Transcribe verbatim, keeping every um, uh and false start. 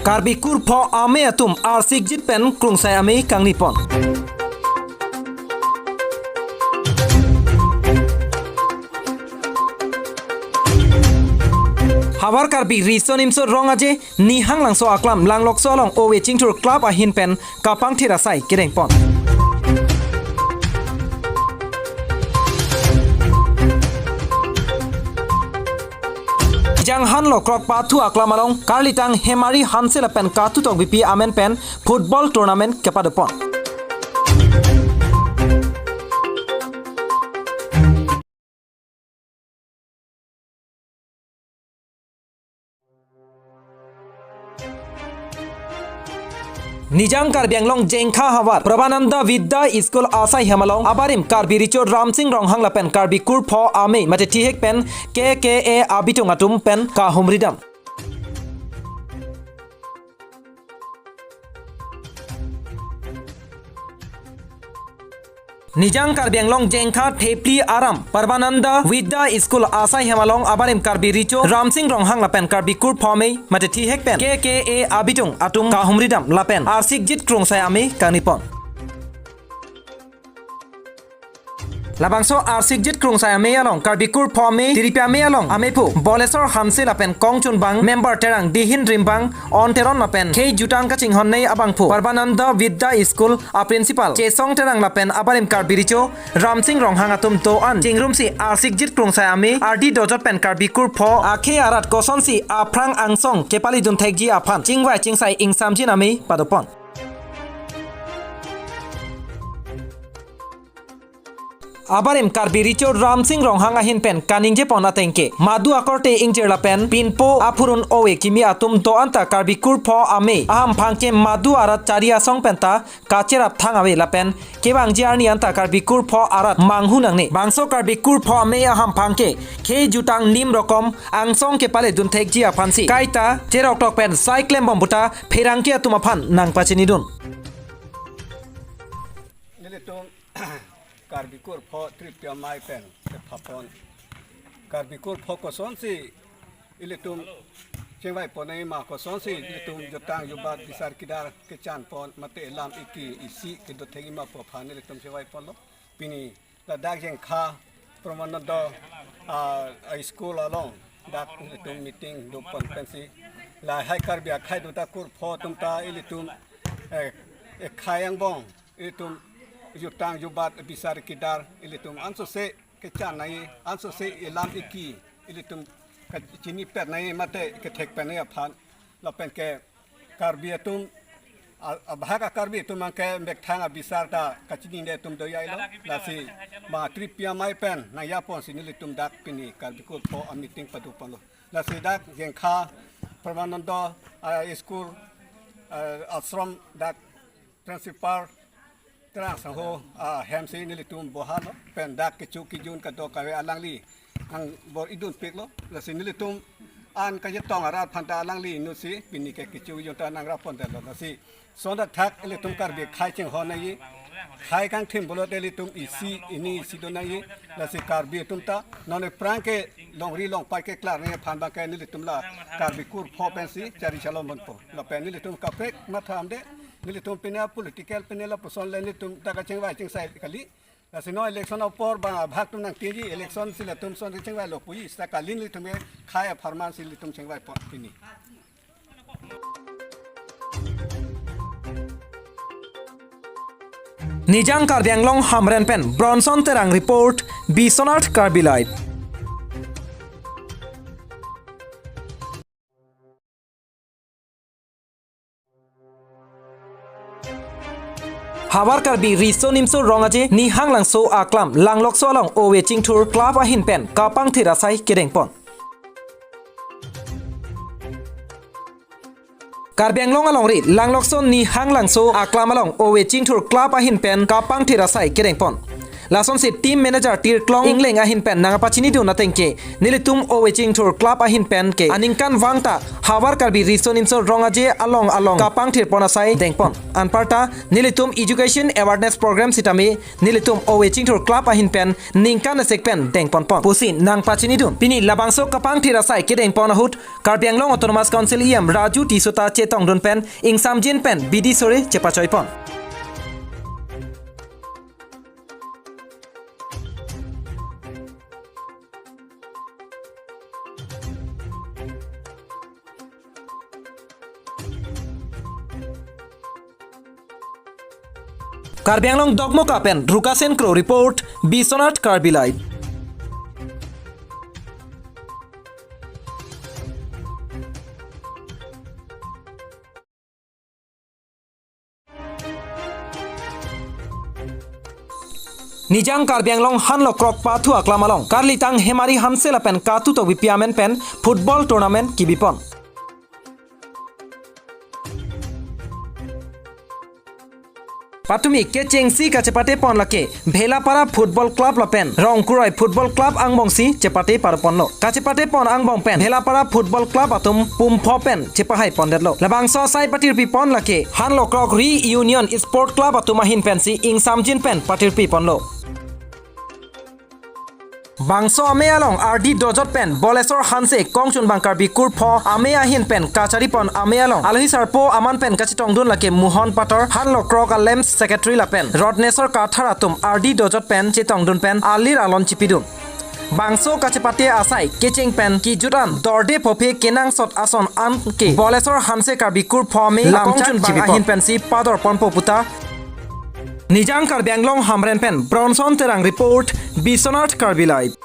Karbi kurpho amei atum arsikjit pen Krungsai Amei kangni pon. Havar Karbi Riso Nimso Rong Aje Nihanglangso aklam Langlokso along Ove Chingthur Club ahin pen kapangthir asai kedeng pon. Janghan Lokrok Pathu aklam along karlitang Hemari Hanse lapen Katu Tokbipi amen pen football tournament kepado pon. Nijang Karbi Anglong Jengkha havar Prabhananda Vidya School asai hem along abarim Karbi Recho Ramsing Ronghang lapen Karbi kurpho amei mate thihek pen K K A abitung atum pen kahumridam. Nijang Karbi Anglong Jengkha Thepli aram Prabhananda Vidya School asai hem along abarim Karbi Recho Ramsing Ronghang lapen Karbi kurpho amei mate thihek pen K K A abitung atum kahumridam lapen arsikjit Krungsai Amei kangni pon. Labangso arsikjit Krungsai Amei along Karbi kurpho amei, Tiripi amei along ameiphu Bolesor Hanse lapen kongchunbang member terang Dihin Rimbang, On Teron lapen khei jutang kachinghonnei abangphu Prabhananda Vidya School a principal Chesong Terang lapen abarim Karbi Recho Ramsing Ronghang atum do-an chingrumsi arsikjit Krungsai Amei ardi dojot pen Karbi kurpho akhei arat kosonsi aphrang angsong kepaledun thekji aphan chingvai chingsai ingsamjin amei pado pon. Abarim Karbi Recho Ramsing Ronghang ahin pen kaningje pon ateng ke madu akorte ingjir lapen pinpo aphurun ove kimi atum do-an ta Karbi kurpho amei ahamphang ke madu arat chari asong pen ta kacherap thang ave lapen kevangji arni anta Karbi kurpho arat manghu nangne. Bangso Karbi kurpho amei ahamphang ke khei jutang nim rokom angsong kepaledun thekji aphansi kaita cheroktok pen sai klembom puta pherangke atum aphan nangpachinidun. Nelitum Karbi kurpho Tiripi amei pen kepha pon. Karbi kurpho kosonsi ilitum chingvai ponnei ma, kosonsi ilitum jutang jubat bisar kidar kechan pon mate lam iki isi kedo thekji ma pu aphan nelitum chingvai ponlo. Pini ladak Jengkha Prabhananda, ah, ah, school along dak ilitum meeting do pon pensi lahai Karbi akhei do ta kurpho atum ta ilitum, eh, eh, khei angbong ilitum jutang jubat bisar kidar ilitum ansose kechan nangji, ansose ilam iki ilitum kachinipet nangji mate kethekpet nangji aphan lapen ke Karbi atum, a-, abahak a-Karbi atum angke mekthang abisar ta kachinine atum do yailo, lasi ma Tiripi amei pen nangjaponsi nelitum dak pini Karbi kurpho a meeting pado ponlo. Lasi dak Jengkha Prabhananda, ah, school, ah, ashram dak principal Terang sangho, ah, hemsi nelitum bohanlo, pen dak kecho kejun kadokave alangli angbor idunpiklo, lasi nelitum an kachetong arat aphanta alangli nusi pini ke kecho kejun ta nangrap pondetlo, lasi sonda thak ilitum Karbi khei chinghon nangji, khei kangthim pulote ilitum isi ini isi do nangji, lasi Karbi atum ta non aphrang ke longri longpat keklar nangji aphan abangke nelitum la Karbi kurpho pensi chari chalom ponpo. Lapen nelitum kaprek matha damde, nelitum pine political pine lapuson le nelitum ta kachingvai chingsai kali. Lasi non election apor bang abahak atum nangtingji, election si latum son chingvailo puji, seta kali nelitum ke khei apharman si nelitum chingvai pon pini. Nijang Karbi Anglong Hamren pen Bronson Terang report, Biswanath Karbi Live. Havar Karbi Riso Nimso Rong Aje Nihanglangso aklam Langlokso along Ove Chingthur Club ahin pen kapangthir asai kedeng pon. Karbi Anglong alongri Langlokso Nihanglangso aklam along Ove Chingthur Club ahin pen kapangthir asai kedeng pon. Lasonsi team manager Tirklong Engleng ahin pen nangpachinidun ateng ke nelitum Ove Chingthur club ahin pen ke aningkanvang ta Havar Karbi Riso Nimso Rong Aje along along kapangthirpon asai dengpon. Anparta nelitum education awareness program sitame nelitum Ove Chingthur club ahin pen ningkan esek pen dengponpon pusi nangpachinidun. Pini labangso kapangthir asai kedengpon ahut Karbi Anglong Autonomous Council E M Raju Tisso ta chetongdun pen ingsamjin pen bidi sore chepachoipon. Karbi Anglong Dokmoka pen Rukasen Kro report, Biswanath Karbi Live. Nijang Karbi Anglong Hanlokrok pathu aklam along karlitang Hemari Hanse lapen katutok bipi amen pen football tournament kibipon. Patumi kechengsi kachepatepon lake Bhelapara Football Club lapen Rongkuroi Football Club angbongsi chepate paroponlo. Kachepatepon angbong pen Bhelapara Football Club atum pumpho pen chepahaipondetlo. Labangso asai patirpipon lake Hanlokrok Reunion Sport Club atum ahin pensi ingsamjin pen patirpiponlo. Bangso amei along ardi dojot pen Bolesor Hanse kongchunbang Karbi kurpho amei ahin pen kacharipon amei along alohi sarpo aman pen kachetongdun lake Mohon Pator, Hanlokrok a-LAMPS secretary lapen Rotnesor Kathar atum ardi dojot pen chetongdun pen alir alon chipidun. Bangso kachepate asai kecheng pen kijut an dorde phophe kenangsot ason an ke Bolesor Hanse Karbi kurpho amei lamchak chibipon ahin pensi padorponpo puta. Nijang Karbi Anglong Hamren pen Bronson Terang report, Biswanath Karbi Live.